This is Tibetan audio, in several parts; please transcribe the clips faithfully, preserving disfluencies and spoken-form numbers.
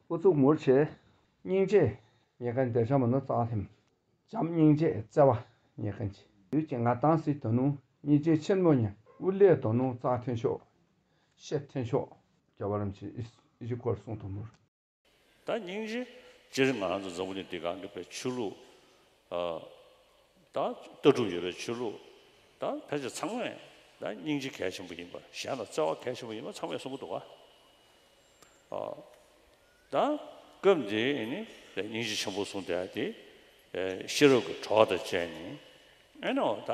ཨུ་ཚུགས་མུར་བྱས། སྙིང་རྗེ་ཉེ་མཁན་དེ་ཆ་མ་ནོ་རྩ་ཐིམ། བྱམས་སྙིང་རྗེ་བརྩེ་བ་ཉེ་མཁན་གྱི་ཡུལ་གྱི་ང་ཏང་སྲིད་དོ་ནུ་སྙིང་རྗེ་ཆེན་མོ་ཉེ་ཨུ་ལེ་དོ་ནུ་རྩ་ཐེན་ཤོག་ཤེ་ཐེན་ཤོག་རྒྱལ་བ་རིན་པོ་ཆེ་ཨི་ཨི་ཞི་སྐོར་གསུང་དུ་མུར། ད་སྙིང་རྗེ་སྤྱིར་ང་རང་ཚོ་འཛམ་བུ་གླིང་འདི་སྒང་གི་པའི་ཆོས་ལུགས་ཨ་ད་ལྟ་གྲུབ་ཡོད་པའི་ཆོས་ལུགས་ད་ཕལ་ཆེར་ཚང་མས་ད་སྙིང་རྗེ་གལ་ཆེན་པོ་ཡིན་པ་གཞན་ལ་བརྩེ་བ་གལ་ཆེན་པོ་ཡིན་པ་ཚང་མས་གསུང་གི་འདུག་ག་ཨ་ད་སྐབས་འདི་ནི་སྙིང་རྗེ་ཆེན་པོ་གསུངས་བསྡད་དེ་ཤེས་རབ་ཀྱི་གྲོགས་དང་བཅས་ནས་ཨེ་ནོ་ད་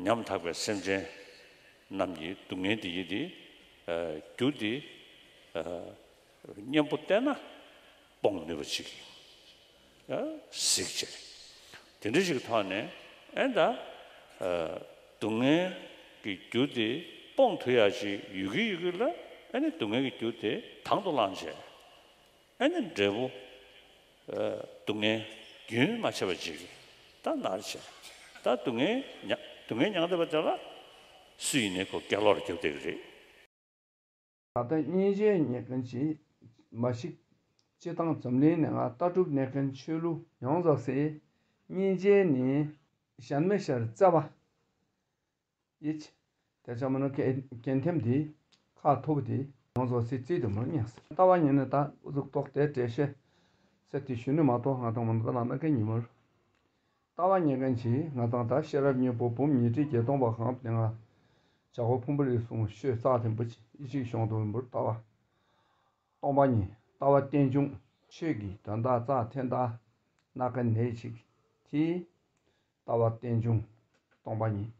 ཉམ་ཐག་པའི་སེམས་ཅན་རྣམས་ཀྱི་སྡུག་བསྔལ་འདི་ཡི་དེ་རྒྱུ་དེ་གཉེན་པོ་བསྟེན་ན་སྤོང་ནུས་པ་ཅིག་གཟིགས་བྱས། དེ་འདྲ་ཞིག་ཐོག་ནས་ཨེ་ད་སྡུག་བསྔལ་གྱི་རྒྱུ་དེ་སྤོང་ཐུབ་ཡ་ཅིག་ཡོད་ཀྱི་ཡོད་ཀྱི་ལ་ཨེ་ནི་སྡུག་བསྔལ་གྱི་རྒྱུ་དེ་དང་དུ་བླངས་བྱས། ཨེ་ནི་འབྲས་བུ་སྡུག་བསྔལ་རྒྱུན་མ་ཆད་པ་ཅིག་ད་ནར་བྱས། ད་སྡུག་བསྔལ་མྱ་སྡུག་བསྔལ་མྱངས་བསྡད་པ་དེ་ལ་སུ་ཡིན་ནའི་ཁོ་སྐྱག་ལོར་རྒྱབ་བསྡད་ཀྱི་རེད། ད་ལྟ་སྙིང་རྗེ་ཉེ་མཁན་གྱིས་མ་ཤིག་སྤྱི་བཏང་འཛམ་གླིང་ནས་ང་ལྟ་གྲུབ་གནས་མཁན་ཆོས་ལུགས་ཡོངས་རྫོགས་སེ་སྙིང་རྗེ་ནི་གཞན་མི་ཤར་རྩ་བ་ཡིད་དེ་ཆ་མ་ནོ་གན་ཐེམ་དེ་ཁ་ཐོབ་དེ་ཡོངས་རྫོགས་སེ་རྩིས་དུ་མར་ཉག་སེ་ལྟ་བ་ཉེ་ནི་ད་ཨུ་ཚུགས་ཏོག་དེ་འགྲེལ་བཤད་སེ་དེ་ཞུ་ནི་མ་གཏོགས་ང་དང་མ་ནོ་ལ་ན་གན་ཉི་མར། ལྟ་བ་ཉེ་མཁན་གྱིས་ང་དང་ད་ཤེས་རབ་སྙིང་པོ་འབུམ་ཉི་ཁྲི་བརྒྱད་སྟོང་པ་གང་དེ་ང་བྱ་སྒོ་ཕུང་པོ་རིགས་གསུང་ཤོད་རྩ་ཐེམ་པོ་ཅི་ཡི་ཅིག་ཤོང་དུ་འབུར་ལྟ་བ། སྟོང་པ་ཉིད་ལྟ་བ་རྟེན་འབྱུང་ཆོས་ཀྱི་དོན་དག་རྩ་འཐེན་དག་སྣ་ཁ་ནས་ཅིག་དེ། ལྟ་བ་རྟེན་འབྱུང་སྟོང་པ་ཉིད་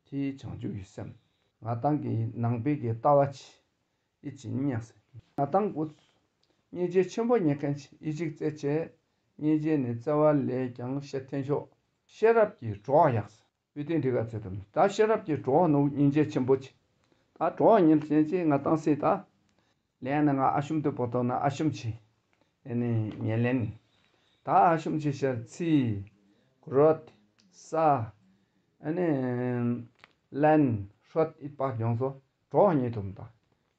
དེ་བྱང་ཆུབ་ཀྱི་སེམས་ང་དང་གི་ནང་པའི་གི་ལྟ་བ་ཆེ། ཨི་ཅི་ཉག་སེ། ང་དང་གུ། སྙིང་རྗེ་ཆེན་པོ་ཉེ་མཁན་ཆེ་ཨི་ཅིག་རྩེ་ཆེ། སྙིང་རྗེ་ནི་བརྩེ་བ་ལས་ཀྱང་ཤེས་ཐེན་ཤོག་ཤེས་རབ་ཀྱི་གྲོགས་ཡག་སེ། ཨུ་ཏིན་ཏི་ག་ཚེ་དུ་མི་ད་ཤེས་རབ་ཀྱི་གྲོགས་ནུ་སྙིང་རྗེ་ཆེན་པོ་ཆེ། ད་གྲོགས་ཉིན་ཆེན་ཆེ་ང་དང་སེ་ད། ལན་ན་ང་ཨ་ཤུམ་དུ་པོ་ཏོ་ན་ཨ་ཤུམ་ཆེ། ཨེ་ནི་ཉེ་ལེན། ད་ཨ་ཤུམ་ཆེ་ཤར་ཚི། གུ་རོད། ས། ཨེ་ནི། ལན། ཧྲོད་ཨི་པ་ཡོང་སོ། གྲོགས་ཉེ་དུ་མི་ད།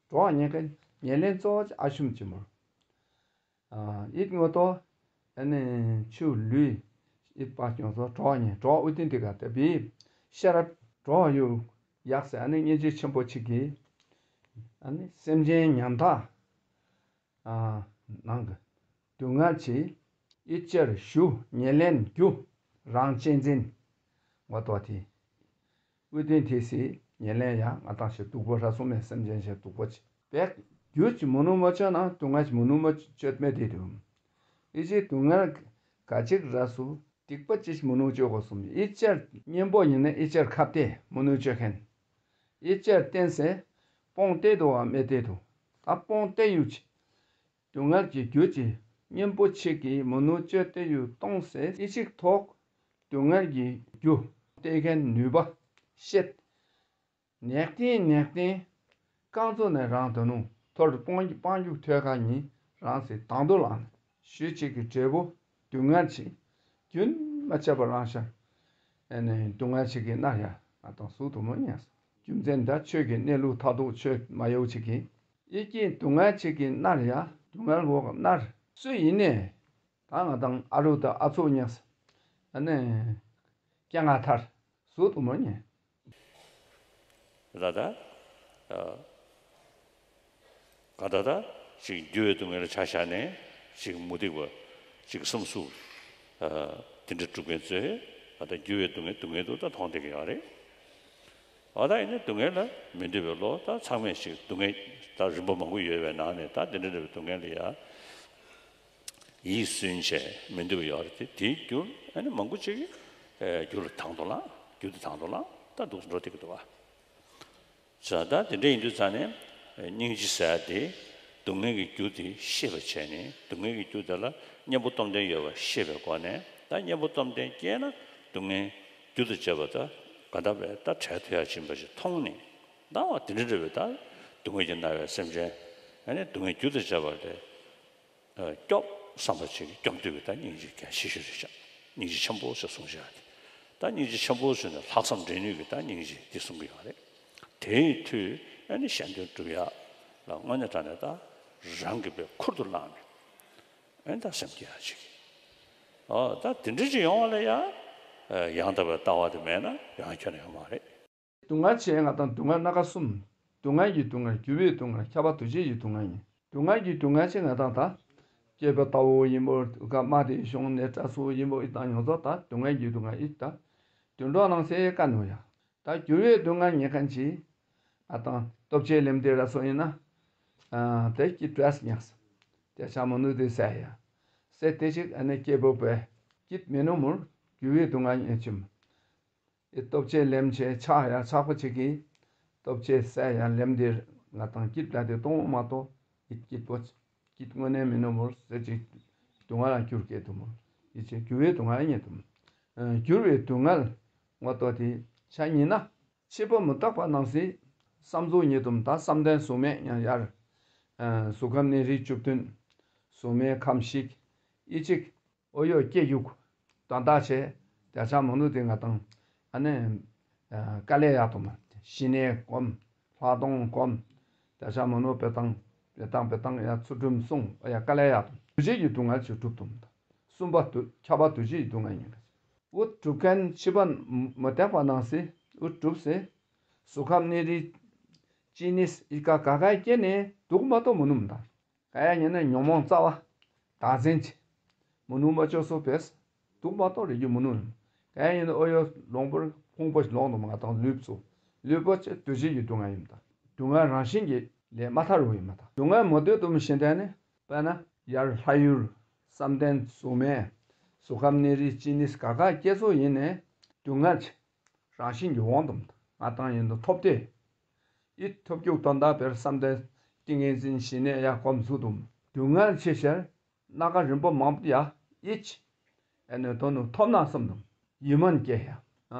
གྲོགས་ཉེ་ག་ཉེ་ལེན་གཙོ་བོ་ཨ་ཤུམ་ཆེན་མོ། ཨ་ཨིད་ངོ་ཏོ། ཨ་ནི་ཆུ་ལུས། ཨིད་པ་སྐྱོང་སོ་གྲོགས་ཉེ་གྲོགས་ཨུ་ཏིན་ཏི་ག་ཏེ་བི། ཤ་རབ་གྲོགས་ཡུ། ཡག་སེ་ཨ་ནི་སྙིང་རྗེ་ཆེན་པོ་ཆིག་གི། ཨ་ནི་སེམས་ཅན་ཉམ་ཐག་ཨ་ནང་གི། སྡུག་བསྔལ་ཆེ། ཨིད་ཅར་ཞུ་ཉེ་ལེན་རྒྱུ། རང་གཅེས་འཛིན། ངོ་ཏོ་ཏི། ཨུ་ཏིན་ཐི་སི་ཉེ་ལེན་ཡ་ང་དང་ཞེ་སྡུག་པོ་ར་སོང་མེད་སེམས་ཅན་ཞེ་སྡུག་པོ་ཆེ། བེག་རྒྱུ་ཅི་མུ་ནུ་མ་ཆོད་ན་སྡུག་བསྔལ་ཅི་མུ་ནུ་མ་ཆོད་མེད་དེ་དུ། ཨི་ཅི་སྡུག་བསྔལ་ག་ཅིག་ར་སུ་སྡིག་པ་ཅི་མུ་ནུ་ཆོད་གོ་སུམ་ཨི་ཅར་གཉེན་པོ་ཡིན་ན་ཨི་ཅར་ཁ་བཏེ་མུ་ནུ་ཆོད་མཁན། ཨི་ཅར་བརྟེན་སེ་སྤོང་བཏེ་དུ་བ་མེད་དེ་དུ། ད་སྤོང་བཏེ་ཡུ་ཅི། སྡུག་བསྔལ་གྱི་རྒྱུ་གཅིག་གཉེན་པོ་གཅིག་གིས་མི་ནུ་སྤྱོད་དེ་ཡུལ་གཏོང་ཟེར་ཨི་ཅིག་ཐོག་སྡུག་བསྔལ་གྱི་རྒྱུ་སྟེ་མཁན་ནུས་པ་ཤེད། ནེག་ཏིང་ནེག་ཏིང་རྐང་བཙུགས་ནས་རང་དོ་ནུ་ཐོར་སྤང་སྤང་རྒྱུག་ཐོད་ཁ་གཉིས་རང་སེ་དང་དུ་ལངས་ནས་ཞུ་གཅིག་གི་འབྲས་བུ་སྡུག་བསྔལ་གྱིས་རྒྱུན་མ་ཆད་པར་རང་ཤར། ཨེ་ནས་སྡུག་བསྔལ་གཅིག་གི་མནར་ཡ་ང་དང་ཟུག་དུ་མོ་ཉལ་སོ། རྒྱུ་མཚན་ད་ཆོས་ཀྱི་གནས་ལུགས་མཐར་ཐུག་ཆོས་མ་ཡོད་ཅིག་གིས། ཨི་ཀྱིན་སྡུག་བསྔལ་ཆེ་གི་མནར་ཡ་སྡུག་བསྔལ་འོག་མནར་སུ་ཡིན་ནས། ད་ང་དང་ཨ་རུ་དང་ཨ་ཚོགས་ཉག་ཨ་ནི་སྐྱེ་ང་ཐར་སུ་དུ་མོ་ཉེ། ད་ད་ཨ་ག་ད་ད་ཅིག་འགྱུར་བའི་སྡུག་བསྔལ་ལ་ཆ་བཞག་ནས་ཅིག་མུ་སྟེགས་པ་ཅིག་སུམ་སུ་ཨ་དེ་འདྲ་སྒྲུབ་མཁན་ཚོས་ད་ད་འགྱུར་བའི་སྡུག་བསྔལ་སྡུག་བསྔལ་དུ་ད་མཐོང་བསྡད་ཀྱི་ཡོད་རེད། འོ་ད་ཡིན་ན་སྡུག་བསྔལ་ལ་མི་འདོད་པའི་བློ་ད་ཚང་མས་ཤིག་སྡུག་བསྔལ་ད་རིམ་པ་མང་པོ་ཡོད་པའི་ནང་ནས་ད་དེ་འདྲ་འདྲ་བའི་སྡུག་བསྔལ་ལ་ཡ་ཡིད་སུན་བྱས་མི་འདོད་པ་ཡོད་རེད་དེ་དེའི་རྒྱུར་ཨ་ནི་མང་པོ་ཅིག་གིས་རྒྱུ་ལ་དང་དུ་བླངས་རྒྱུ་དེ་དང་དུ་བླངས་ད་འདུག་འགྲོ་བསྡད་ཀྱི་འདུག་བ། ཙང་ད་དེ་འདྲ་ཡིན་དུས་ཙང་ནས་སྙིང་རྗེ་ཟེར་ཡ་དེ་སྡུག་བསྔལ་གྱི་རྒྱུ་དེ་ཤེས་པ་བྱས་ནས་སྡུག་བསྔལ་གྱི་རྒྱུ་དེ་ལ་གཉེན་པོ་སྟོབས་ལྡན་ཡོད་པ་ཤེས་པའི་སྒོ་ནས་ད་གཉེན་པོ་སྟོབས་ལྡན་སྐྱེས་ན་སྡུག་བསྔལ་རྒྱུ་དང་བཅས་པ་ད་ག་ད་བས་ད་བྲལ་ཐུབ་ཡ་ཕྱིན་པ་ཞིག་མཐོང་ནས་ད་བ་དེ་འདྲ་འདྲ་བའི་ད་སྡུག་བསྔལ་གྱིས་མནར་བའི་སེམས་ཅན་ཨ་ནི་སྡུག་བསྔལ་རྒྱུ་དང་བཅས་པ་དེ་སྐྱོབ་བསམ་པ་ཅིག་སྐྱོབ་འདོད་ཀྱི་ད་སྙིང་རྗེ་གལ་ཆེ་ཤོས་རེད་ཤག་སྙིང་རྗེ་ཆེན་པོ་ཞེས་གསུངས་བཞག་སྟེ། ད་སྙིང་རྗེ་ཆེན་པོ་ཞེས་ནས་ལྷག་བསམ་འདྲེན་ནུས་ཀྱི་ད་སྙིང་རྗེ་འདི་གསུང་གི་ཡོད་རེད། དེའི་མཐུས་ཨ་ནི་གཞན་དོན་སྒྲུབ་ཡག་ལ་དངོས་གནས་དྲང་གནས་ད་རང་གི་པའི་ཁུར་དུ་བླངས་ནས་ ཨེ་ད་སེམས་སྐྱིད་ཡ་ཅིག་ཨ་ད་དེ་འདྲ་ཅིག་ཡོང་བ་ལ་ཡ། ཡང་དག་པའི་ལྟ་བ་དེ་མེད་ན་ཡང་ཁྱོན་ཡོང་མ་རེད། སྡུག་བསྔལ་ཆེ་ང་དང་སྡུག་བསྔལ་སྣ་ཁ་གསུམ། སྡུག་བསྔལ་གྱི་སྡུག་བསྔལ། འགྱུར་བའི་སྡུག་བསྔལ། ཁྱབ་པ་འདུ་བྱེད་ཀྱི་སྡུག་བསྔལ་ཡིན། སྡུག་བསྔལ་གྱི་སྡུག་བསྔལ་ཆེ་ང་དང་ད། སྐྱེས་པ་ལྟ་བུ་ཡིན་པོ་ག་མ་དེ་བྱུང་ནས་སྐྲ་སུ་ཡིན་པོ་ཨི་དང་ཡོངས་རྫོགས་ད་སྡུག་བསྔལ་གྱི་སྡུག་བསྔལ་ཨི་ད། དུད་འགྲོ་ནང་སེ་ཀ་ནོ་ཡ། ད་འགྱུར་བའི་སྡུག་བསྔལ་ཉེ་མཁན་གྱིས། ང་དང་ལྟོ་ཆས་ལེམ་དེ་ར་སོ་ཡིན་ན། དེ་སྐྱིད་བྲས་ཉགས། དེ་ཆ་མོ་ནུ་དེ་ཟས་ཡ། ཟས་དེ་ཅིག་ཨ་ནི་སྐྱེས་བུ་པས་སྐྱིད་མི་ནུ་མུར་འགྱུར་བའི་སྡུག་བསྔལ་ཉེ་ཆིམ། ཨི་ལྟོ་ཆས་ལེམ་ཆེ་ཆག་ཡ་ཆག་པོ་ཅིག་གིས། ལྟོ་ཆས་ཟས་ཡ་ལེམ་དེ་ང་དང་སྐྱིད་བྲས་དེ་གཏོང་མ་གཏོགས་ཨི་སྐྱིད་པོ། སྐྱིད་དངོས་གནས་མིན་ནོ་མོར་ཟེར་ཅིག་སྡུག་བསྔལ་ལ་འགྱུར་སྐད་དུ་མོ། ཡིད་ཆེས་འགྱུར་བའི་སྡུག་བསྔལ་ཉེ་དུ། འགྱུར་བའི་སྡུག་བསྔལ་ངོ་ཏོ་དེ་ཆ་ཉིན་ན། འཆི་བ་མི་རྟག་པ་ནང་སྲིད་བསམ་གཟུགས་ཉེ་དུ་ད་བསམ་གཏན་གཟུགས་མེད་ཉང་ཡར། གཟུགས་ཁམས་གནས་རིས་བཅུ་བདུན། གཟུགས་མེད་ཁམས་ཤིག་ཡིད་ཆེས། ཨོ་ཡོ་སྐྱེ་ཡུག་དོན་དག་ཆེ། དེ་ཆ་མོ་ནུ་དེ་ང་དང་། ཨ་ནི། དཀའ་ལས་ཡག་དུ་མ། ཞི་གནས་སྒོམ། ལྷག་མཐོང་སྒོམ། དེ་ཆ་མོ་ནུ་པེ་ཏང་། པེ་ཏང་པེ་ཏང་ཡ་ཚུལ་ཁྲིམས་སྲུང་ཨ་ཡ་དཀའ་ལས་ཡག་དུ། འདུ་བྱེད་ཀྱི་སྡུག་བསྔལ་ཆེ་གྲུབ་དུ་མ། གསུམ་པ་དུ་ཁྱབ་པ་འདུ་བྱེད་ཀྱི་སྡུག་བསྔལ་ཉིན། འུ་གྲུབ་མཁན་འཆི་བ་མི་རྟག་པ་ནང་སྲིད་འུ་གྲུབ་སེ། གཟུགས་ཁམས་གནས་རིས་ཅི་ནི་ཨི་ཀ་ག་ག་སྐྱེ་ནས་སྡུག་མ་གཏོགས་མི་ནུམ་དང་། ག་ཡ་ཉེ་ན་ཉོན་མོངས་རྩ་བ། བདག་འཛིན་གྱི། མི་ནུ་མ་ཅོ་སོ་བེས། སྡུག་མ་གཏོགས་རེ་རྒྱུ་མི་ནུ། ག་ཡ་ཉེ་ན་ཨོ་ཡོ་ལོང་པོར་ཕུང་པོ་ལོང་དུ་མ་དང་ལུས་སུ། ལུས་པོ་ཆེ་འདུ་བྱེད་ཀྱི་སྡུག་བསྔལ་ཡིན་དང་། སྡུག་བསྔལ་རང་བཞིན་གྱི་ལས་མ་ཐར་བ་ཡིན་མ་དང་། སྡུག་བསྔལ་མ་འདོད་དུ་མི་ཤེས་དན་ནི། དཔེར་ན་ཡར་ལྷ་ཡུལ། བསམ་གཏན་གཟུགས་མེད། གཟུགས་ཁམས་གནས་རིས་ཅི་ནི་ག་ག་སྐྱེ་སོ་ཡིན་ནས། སྡུག་བསྔལ་ཆེ། རང་བཞིན་གྱི་དབང་དུ་མ་ང་དང་ཡིན་དུ་ཐོབ་སྟེ། ཡིད་ཐོབ་རྒྱུག་དོན་དག་བེར་བསམ་གཏན་ཏིང་ངེ་འཛིན་ཞི་གནས་ཡ་གོམས་སུ་དུམ། སྡུག་བསྔལ་ཆེ་ཆེར་སྣ་ཁ་རིམ་པ་མང་པོ་ཡ་ཡིད་ཆེ། ཨེ་ནི་དོ་ནུ་ཐོབ་ན་གསུམ་དུམ། ཡིད་སྨོན་སྐྱེ་ཡ།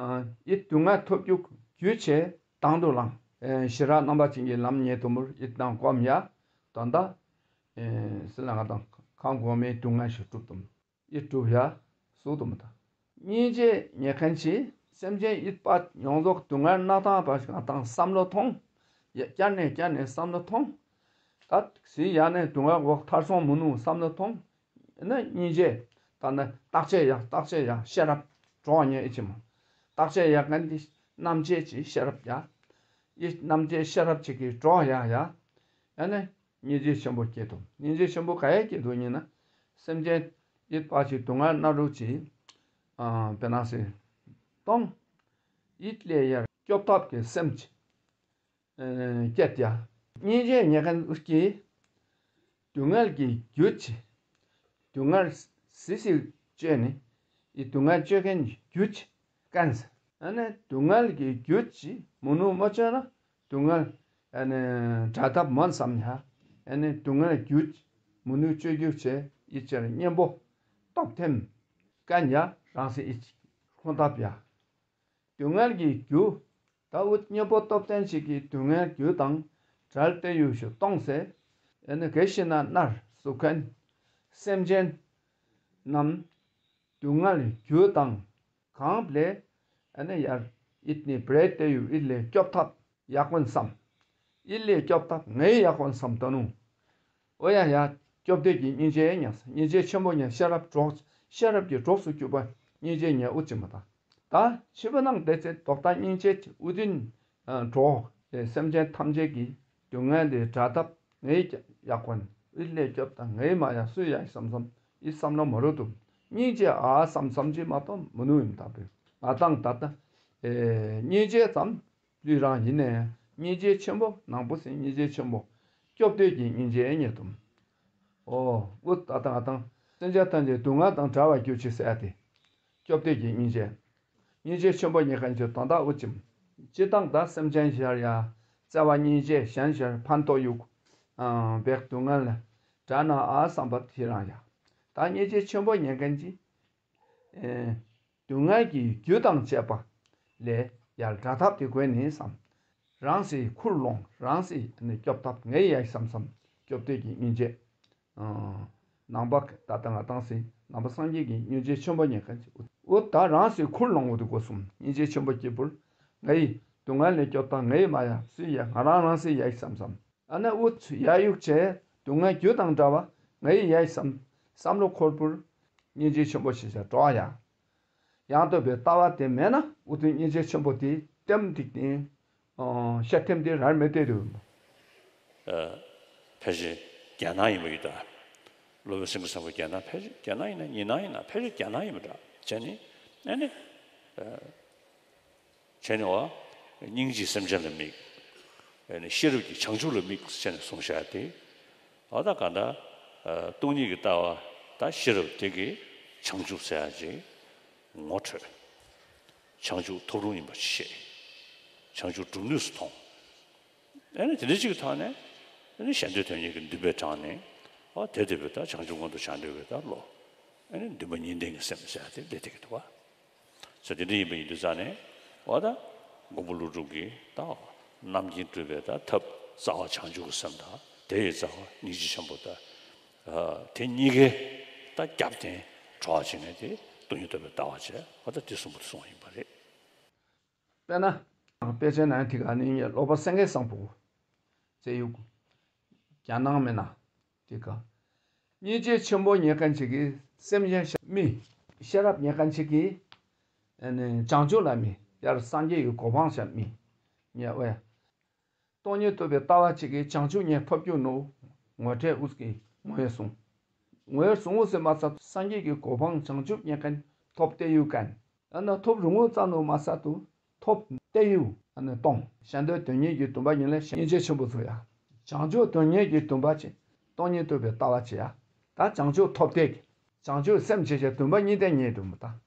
ཡིད་སྡུག་བསྔལ་ཐོབ་རྒྱུག་རྒྱུ་ཆེ་དང་དུ་ལངས། ཞི་རག་རྣམ་པ་ཅན་གྱི་ལམ་ཉེ་དུ་མུར་ཡིད་དང་གོམས་ཡ། དོན་དག་སི་ལ་ང་དང་ཁང་གོང་མའི་སྡུག་བསྔལ་ཞིག་གྲུབ་དུམ། ཡིད་གྲུབ་ཡ། སུ་དུ་མི་ད། སྙིང་རྗེ་ཉེ་མཁན་གྱིས་སེམས་ཅན་ཡིད་པ་ཡོངས་རྫོགས་སྡུག་བསྔལ་གནས་སྟངས་པ་ཞིག་དང་བསམ་བློ་ཐོང་། ཡ་བསྐྱར་ནས་བསྐྱར་ནས་བསམ་བློ་ཐོང་། ད་ཟི་ཡ་ནས་སྡུག་བསྔལ་འོག་ཐར་སོང་མི་ནུ་བསམ་བློ་ཐོང་། ན་སྙིང་རྗེ། ད་ནི་བརྟག་དཔྱད་ཡ་བརྟག་དཔྱད་ཡ་ཤེས་རབ་གྲོགས་ཉེ་ཨི་ཆི་མ། བརྟག་དཔྱད་ཡ་གན་འདི་རྣམ་དཔྱད་ཀྱི་ཤེས་རབ་ཡ། ཡི་རྣམ་དཔྱད་ཤེས་རབ་ཅིག་གི་གྲོགས་ཡ་ཡ། ཡ་ནི། སྙིང་རྗེ་ཆེན་པོ་སྐྱེ་ཐུབ། སྙིང་རྗེ་ཆེན་པོ་ག་ཡེ་སྐྱེ་ཐུབ་ཡིན་ན། སེམས་ཅན་ཡིད་པ་ཞིག་སྡུག་བསྔལ་མནར་རུ་ཅིག་དཔེར་ན་སེ། གཏོང་། ཡིད་ལས་ཡར་སྐྱོབ་ཐབས་ཀྱི་སེམས་ཀྱི། སྐྱེད་ཡ། སྙིང་རྗེ་ཉེ་མཁན་ཨུ་ཀྱི། སྡུག་བསྔལ་གྱི་རྒྱུ་ཅི། སྡུག་བསྔལ་སི་སི་བཅོས་ནི། ཡི་སྡུག་བསྔལ་བཅོས་མཁན་རྒྱུ་ཅི། ཀན་སི། ཨ་ནི་སྡུག་བསྔལ་གྱི་རྒྱུ་ཅི་མི་ནུ་མ་བཅོས་ན། སྡུག་བསྔལ་ཨ་ནི་བྲལ་ཐབས་མོན་བསམ་ཡ། ཨ་ནི་སྡུག་བསྔལ་རྒྱུ་མི་ནུ་བཅོས་རྒྱུ་བྱས་ཡི་ཅེར་གཉེན་པོ་སྟོབས་ཐེམ་ཀན་ཡ་རང་སེ་ཡི་ཁོང་ཐབས་ཡ། སྡུག་བསྔལ་གྱི་རྒྱུ། ད་འུ་གཉེན་པོ་སྟོབས་ལྡན་ཞིག་གིས་སྡུག་བསྔལ་རྒྱུ་དང་བྲལ་ཏེ་ཡུལ་ཞུ་གཏོང་སེ། ཨ་ནི་གེ་ཤི་ན་ནར་སུ་ཁན། སེམས་ཅན་རྣམས་སྡུག་བསྔལ་རྒྱུ་དང་གང་ལས། ཨ་ནི་ཡར་ཨིད་ནི་བྲལ་ཏེ་ཡུལ་ཨིད་ལས་སྐྱོབ་ཐབས་ཡག་པོན་བསམ། ཨིད་ལས་སྐྱོབ་ཐབས་ངའི་ཡག་པོན་བསམ་ད་ནུ། ཨོ་ཡ་ཡ། སྐྱོབ་འདོད་ཀྱི་སྙིང་རྗེ་ཉག་སྙིང་རྗེ་ཆེན་པོ་ཉག་ཤེས་རབ་གྲོགས། ཤེས་རབ་ཀྱི་གྲོགས་སུ་གྱུར་པ་སྙིང་རྗེ་ཉག་ཨུ་ཅི་མ་དང་། ད་ཤི་བ་ནང་བསྡད་ཚེ་ལྡོག་ལྟ་སྙིང་རྗེ་ཨུ་དུན་གྲོགས་སེམས་ཅན་ཐམས་ཅད་ཀྱི་སྡུག་བསྔལ་ལས་བྲལ་ཐབས་ངའི་ཡག་པོ་ཨུ་ལས་སྐྱོབ་དང་ངའི་མ་ཡ་སུ་ཡ་བསམ་བསམ་ཨི་བསམ་ན་མ་རུ་དུ་སྙིང་རྗེ་ཨ་བསམ་བསམ་ཅི་མ་གཏོང་མི་ནུ་ཡིན་ད་པོ་ང་དང་ད་ལྟ་སྙིང་རྗེ་ཙམ། ལུས་རང་ཡིན་ནས་སྙིང་རྗེ་ཆེན་པོ་ནང་པོ་སེ་སྙིང་རྗེ་ཆེན་པོ། སྐྱོབ་འདོད་ཀྱི་སྙིང་རྗེ་ཉེ་དུ། ཨོ། ཨུ་ད་དང་ང་དང་སེམས་ཅན་ཐམས་ཅད་སྡུག་བསྔལ་དང་བྲལ་བར་གྱུར་ཅིག་ཟེར་ཏེ། སྐྱོབ་འདོད་ཀྱི་སྙིང་རྗེ། སྙིང་རྗེ་ཆེན་པོ་ཉེ་མཁན་གྱི་དོན་དག་ཨུ་ཅིམ། སྤྱི་བཏང་ད་སེམས་ཅན་ཤར་ཡ། བརྩེ་བ་སྙིང་རྗེ་གཞན་ཤར་ཕན་ཐོགས་ཡུག་བེག་སྡུག་བསྔལ་ལ། དྲ་ན་ཨ་བསམ་པ་དེ་རང་ཡ། ད་སྙིང་རྗེ་ཆེན་པོ་ཉེ་མཁན་གྱི། སྡུག་བསྔལ་གྱི་རྒྱུ་དང་བཅས་པ་ལས་ཡར་བྲལ་ཐབས་དེ་དགོས་ནི་བསམ། རང་སེ་ཁུར་ལོང་རང་སེ་ནི་སྐྱོབ་ཐབས་ངའི་ཡ་བསམ་བསམ་སྐྱོབ་འདོད་ཀྱི་སྙིང་རྗེ། ནང་པ་ད་ལྟ་ང་དང་སེ་ནང་པ་སངས་རྒྱས་ཀྱི་སྙིང་རྗེ་ཆེན་པོ་ཉེ་མཁན་གྱི་འུ་ད་རང་སེ་ཁུར་ལོང་འུ་དུ་དགོས་གསུམ་སྙིང་རྗེ་ཆེན་པོ་སྐྱེས་བུར་ངའི་སྡུག་བསྔལ་ལས་སྐྱོབ་ཐབས་ངའི་མ་ཡ་སུ་ཡ་ང་རང་རང་སེ་ཡ་བསམ་བསམ། ཨ་ནི་འུ་ཚུ་ཡ་ཡུག་ཆེ་སྡུག་བསྔལ་རྒྱུ་དང་འདྲ་བ་ངའི་ཡ་བསམ། བསམ་བློ་འཁོར་བུར་སྙིང་རྗེ་ཆེན་པོ་ཞེས་བྱ་འགྲོ་བ་ཡང་། ཡང་དག་པའི་ལྟ་བ་དེ་མེད་ན་འུ་ཐུག་སྙིང་རྗེ་ཆེན་པོ་དེ་ལྟེམ་ཏིག་ཏིང་། ཤ་ཐེམ་དེ་རར་མེ་སྟེ་དུ། ཕལ་ཆེར་རྒྱ་ནག་ཡིན་པ་ཡོད་ད། སློབ་དཔོན་སེང་གེ་བཟང་པོ་རྒྱ་ནག་ཕལ་ཆེར་རྒྱ་ནག་ཡིན་ན་ཉི་ནག་ཡིན་ན་ཕལ་ཆེར་རྒྱ་ནག་ཡིན་པ་འདྲ་བྱས་ནས་ཨ་ནི། བྱས་ནས་བ། སྙིང་རྗེས་སེམས་ཅན་ལ་དམིགས། ཨ་ནི་ཤེས་རབ་ཀྱིས་བྱང་ཆུབ་ལ་དམིགས་བྱས་ནས་གསུངས་བཞག་སྟེ། འོ་ད་ག་འདྲ། སྟོང་ཉིད་ཀྱི་ལྟ་བ་དང་ཤེས་རབ་དེ་གིས་བྱང་ཆུབ་ཟེར་ཡ་ཅིག་ངོ་འཕྲོད། བྱང་ཆུབ་ཐོབ་རུང་ཡིན་པ་ཤེས། བྱང་ཆུབ་སྒྲུབ་ནུས་སུ་མཐོང་། ཨ་ནི་དེ་འདྲ་ཅིག་གི་ཐོག་ནས་ཨ་ནི་ཞལ་འདོན་དོན་གཉེར་གྱི་འདུན་པས་དྲངས་ནས་ཨོ་དེ་དེ་བས་ད་བྱང་ཆུབ་མངོན་དུ་བྱང་འདོད་ཀྱི་ད་བློ། ཨ་ནི་འདུན་པ་གཉིས་ལྡན་གྱི་སེམས་ཟེར་ཡ་དེ་སླེབས་བསྡད་ཀྱི་འདུག་བ། ས་དེ་འདྲ་ཡིན་པ་ཡིན་དུས་ཙང་ནས་འོ་ད་མགོན་པོ་ཀླུ་སྒྲུབ་ཀྱིས་ད་རྣམ་མཁྱེན་སྒྲུབ་པའི་ད་ཐབས་རྩ་བ་བྱང་ཆུབ་ཀྱི་སེམས་དང་དེ་ཡི་རྩ་བ་སྙིང་རྗེ་ཆེན་པོ་དང་། དེ་གཉིས་ཀའི་ད་རྒྱབ་རྟེན་གྲོགས་བྱེད་མཁན་དེ་སྟོང་ཉིད་རྟོགས་པའི་ལྟ་བ་བྱས་འོ་ད་དེ་གསུམ་པོ་དེ་གསུངས་པ་ཡིན་པ་རེད། དཔེར་ན། དཔེ་ཆའི་ནང་དེ་ག་ནི་ངས་སློབ་དཔོན་སེང་གེ་བཟང་པོ། ཙེ་ཡུག་རྒྱ་ནག་མི་ན། དེ་ག་སྙིང་རྗེ་ཆེན་པོ་རྙེད་མཁན་ཅིག་གིས་སེམས་ཅན་ཤ་རྨིས། ཤེས་རབ་རྙེད་མཁན་ཅིག་གིས་ཨ་ནི་བྱང་ཆུབ་ལ་རྨིས། ཡར་སངས་རྒྱས་ཀྱི་གོ་འཕང་ཞབས་རྨིས། ཉེ་བའི། སྟོང་ཉིད་རྟོགས་པའི་ལྟ་བ་གཅིག་གིས་བྱང་ཆུབ་ངས་ཐོབ་རྒྱུ་ནོ། ངོ་སྤྲད་དབུ་གི་ངོས་བཟུང་། ངོས་བཟུང་ངོ་ཟེར་མ་ཚད་སངས་རྒྱས་ཀྱི་གོ་འཕང་བྱང་ཆུབ་རྙེད་མཁན་ཐོབ་སྟེ་ཡོད་མཁན། ཨ་ན་ཐོབ་རུང་ངོ་ཙམ་ནོ་མ་ཚད་དུ་ཐོབ་སྟེ་ཡོད་ཨ་ན་གཏོང་། ཞལ་འདོན་དོན་གཉེར་གྱི་སྡོམ་པ་ཉིད་ལ་སྙིང་རྗེ་ཆེན་པོ་ཚོ་ཡ། བྱང་ཆུབ་དོན་གཉེར་གྱི་སྡོམ་པ་ཆེ། སྟོང་ཉིད་རྟོགས་པའི་ལྟ་བ་ཆེ་ཡ། ད་བྱང་ཆུབ་ཐོབ་སྟེ། བྱང་ཆུབ་སེམས་ཆེ་ཆེ་སྡོམ་པ་གཉིས་ལྡན་ཉིད་སྡོམ་པ་དང་།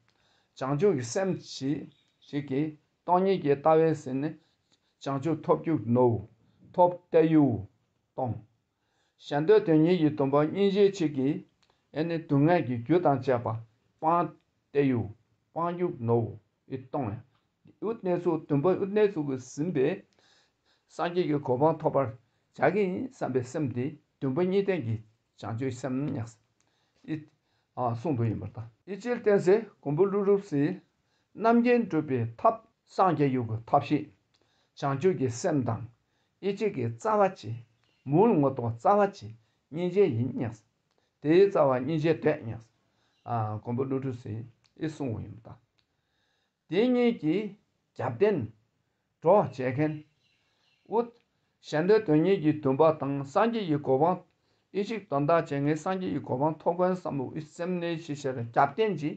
བྱང་ཆུབ་ཀྱི་སེམས་ཆེ་ཞིག་གིས། སྟོང་ཉིད་ཀྱི་ལྟ་བས་ཟིན་ནས་བྱང་ཆུབ་ཐོབ་རྒྱུ་ནོ། ཐོབ་སྟེ་ཡོད། གཏོང་། ཞལ་འདོན་དོན་གཉེར་གྱི་སྡོམ་པ་སྙིང་རྗེ་གཅིག་གིས་ཨེ་ནི་སྡུག་བསྔལ་གྱི་རྒྱུ་དང་བཅས་པ་སྤངས་ཏེ་ཡོད། སྤང་རྒྱུ་ནོ། ཨི་གཏོང་ཡ། ཨུ་གནས་ཚུལ་སྡོམ་པ་ཨུ་གནས་ཚུལ་གྱིས་ཟིན་པས། སངས་རྒྱས་ཀྱི་གོ་འཕང་ཐོབ་པར་བྱ་གི་ཡིན་བསམ་པའི་སེམས་དེ་སྡོམ་པ་གཉིས་ལྡན་གྱི་བྱང་ཆུབ་སེམས་ཉགས། ཨི། ཨ་གསུངས་དོན་ཡིན་པར་ཐལ། ཨི་ཅིལ་བསྟན་སའི་མགོན་པོ་ཀླུ་སྒྲུབ་སི། རྣམ་མཁྱེན་སྒྲུབ་པའི་ཐབས་སངས་རྒྱས་ཡུལ་གྱི་ཐབས་ཤེས། བྱང་ཆུབ་ཀྱི་སེམས་དང་། ཨི་ཅིག་གི་རྩ་བ་ཅི། མུལ་ངོ་ཏོག་རྩ་བ་ཅི། སྙིང་རྗེ་ཡིན་ཉགས། དེའི་རྩ་བ་སྙིང་རྗེ་དོད་ཉགས། ཨ་མགོན་པོ་ཀླུ་སྒྲུབ་སི་ཨི་གསུངས་ཡིན་པར་ཐལ། དེ་གཉིས་ཀྱི་རྒྱབ་རྟེན་གྲོགས་བྱེད་མཁན། ཨུ། ཞལ་འདོན་དོན་གཉེར་གྱི་སྡོམ་པ་དང་སངས་རྒྱས་ཀྱི་གོ་འཕང་། ཨི་ཞིག་དོན་དག་བྱེད་མཁན་སངས་རྒྱས་ཀྱི་གོ་འཕང་ཐོབ་མཁན་བསམ་བློ་ཨི་སེམས་ནས་ཤི་ཤར་རྒྱབ་རྟེན་གྱི་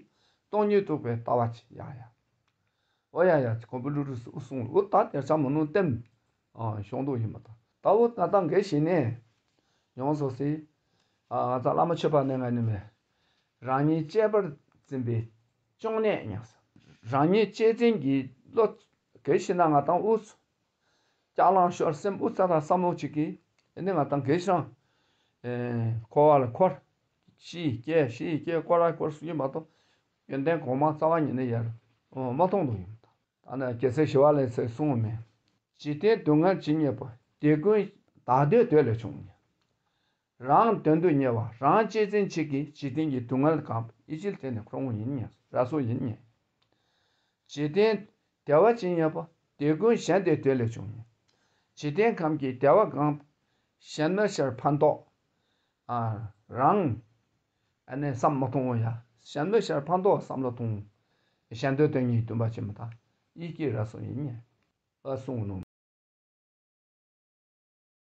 སྟོང་ཉིད་རྟོགས་པའི་ལྟ་བ་ཅི་ཡ་ཡ། ཨོ་ཡ་ཡ་མགོན་པོ་ཀླུ་སྒྲུབ་སུ་གསུངས་ཨུ་ད་དེར་ཆ་མོ་ནུ་ལྟེམ། ཤོང་དུ་ཡིན་པ་དང་ད་ཨུ་ང་དང་གེ་ཞི་ནས། ཡོངས་སུ་སི། ང་ཚ་བླ་མ་ཆོས་པ་ནས་ང་ནི་མེད། རང་ཉིད་གཅེས་པར་འཛིན་པའི་གཅོང་ནད་ཉགས། རང་ཉིད་གཅེས་འཛིན་གྱི་བློ། གལ་ཞིག་ན་ང་དང་དབུས། ལྕགས་ལང་ཤོར་སེམས་དབུ་རྩ་དང་བསམ་བློ་གཅིག་གིས་ཨེ་ནི་ང་དང་གལ་ཞིག་རང་། འཁོར་བ་ལ་འཁོར། ཤི་སྐྱེ་ཤི་སྐྱེ་འཁོར་བ་འཁོར་སུ་ཡིན་མ་གཏོགས། ཡོན་ཏན་གོང་མ་རྩ་བ་ཉིད་ནས་ཡར། མ་མཐོང་དུ་ཡིན། ད་ནི་རྒྱལ་སྲས་ཞི་བ་ལྷས་ཚེ་གསུངས་མེད། འཇིག་རྟེན་སྡུག་བསྔལ་ཇི་སྙེད་པ། དེ་ཀུན་བདག་འདོད་དོན་ལས་བྱུང་། རང་དོན་དུ་གཉེར་བ་རང་གཅེས་འཛིན་གཅིག་གིས་འཇིག་རྟེན་གྱི་སྡུག་བསྔལ་གང་ཨི་ཅིལ་དེ་ནི་ཁོ་རང་ཡིན་ཉེ་ར་སོ་ཡིན་ཉེ། འཇིག་རྟེན་བདེ་བ་ཇི་སྙེད་པ། དེ་ཀུན་གཞན་དོན་དོན་ལས་བྱུང་ཉེ། འཇིག་རྟེན་ཁམས་ཀྱི་བདེ་བ་གང་། གཞན་མི་ཤར་ཕན་འདོགས། རང་། ཨ་ནི་བསམ་མ་མཐོང་ཡ། གཞན་མི་ཤར་ཕན་འདོགས་བསམ་བློ་ཐོང་། གཞན་དོན་དོན་གཉིས་སྟོན་པ་ཅི་མི་དང་། ཨི་ཅིལ་ར་སོ་ཡིན་ཉེ། ཨ་གསུངས་ནོ།